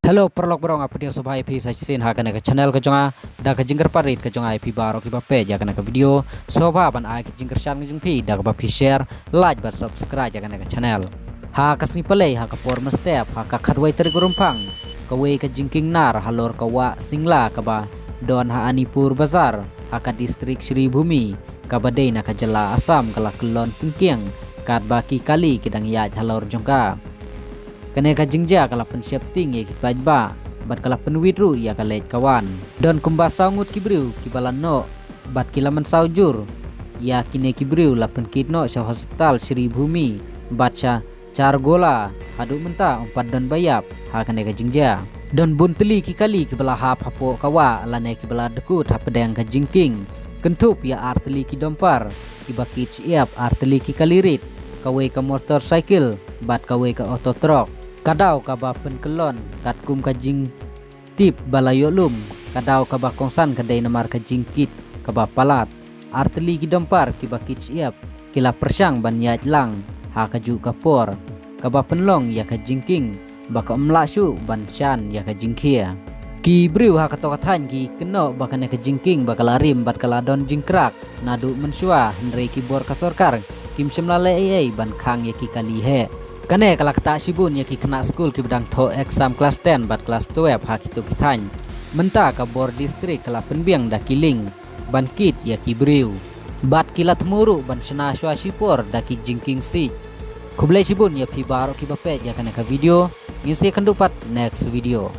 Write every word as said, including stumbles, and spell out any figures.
Hello paralok baroh, nga pdiang sngewbha ïa phi sa shisien ha kane ka channel ka jong nga, da ka jingkyrpad rit ka jong nga ïa phi baroh kiba peit ïa kane ka video. Sngewbha ban ai ka jingkyrshan ka jong phi da kaba phi share, like bad subscribe ïa kane ka channel. Ha ka sngi Palei ha ka por mynstep ha ka khatwei tarik u Rymphang, kawei ka jingkieng nar halor ka wah Singla kaba don ha Anipur Bazar ha ka distrik Shribhumi, kaba dei na ka jylla Assam, ka la kyllon pynkieng katba ki kali ki dang ïaid halor jong ka. Kane ka jingjia ka la pynsheptieng ïa ki paidbah bad ka la pynwit ruh ïa ka leit ka wan. Don kumba saw ngut ki briew kiba la noh bad ki la mynsaw jur. Ïa kine ki briew la pynkit noh sha hospital Shribhumi bad sha Chargola, haduh mynta ym pat don ba ïap ha kane ka jingjia. Don bun tylli ki kali kiba la hap hapoh ka wah lane kiba la dkut hapdeng ka jingkieng, kynthup ïa ar tylli ki dumper kiba kit shyiap, ar tylli ki kali rit, kawei ka motorcycle bad kawei ka auto truck. Ka daw kaba pynkyllon katkum ka jingtip ba la ïoh lum, ka daw kaba kongsan ka dei namar ka jingkit kaba palat. Ar tylli ki dumper kiba kit shyiap ki la pyrshang ban ïaid lang ha kajuh ka por, kaba pynlong ïa ka jingkieng ba ka ym lah shuh ban shan ïa ka jingkhia. Ki briew ha kato ka thaiñ ki kynnoh ba kane ka jingkieng ba ka la rim bad ka la don jingkrak naduh mynshuwa, hynrei ki bor ka sorkar kim shym la leh ei ei ban khang ïa ki kali heh. Kane ka la ktah shibun ïa ki khynnah skul kiba dang thoh exam klas ten bad klas twelve ha kito ki thaiñ. Mynta ka bor distrik ka la pynbiang da ki lieng ban kit ïa ki briew bad ki la thmu ruh ban shna shuwa shipor da ki jingkieng siej. Khublei shibun ïa phi baroh kiba peit ïa kane ka video. Ngin sa ïakynduh pat next video.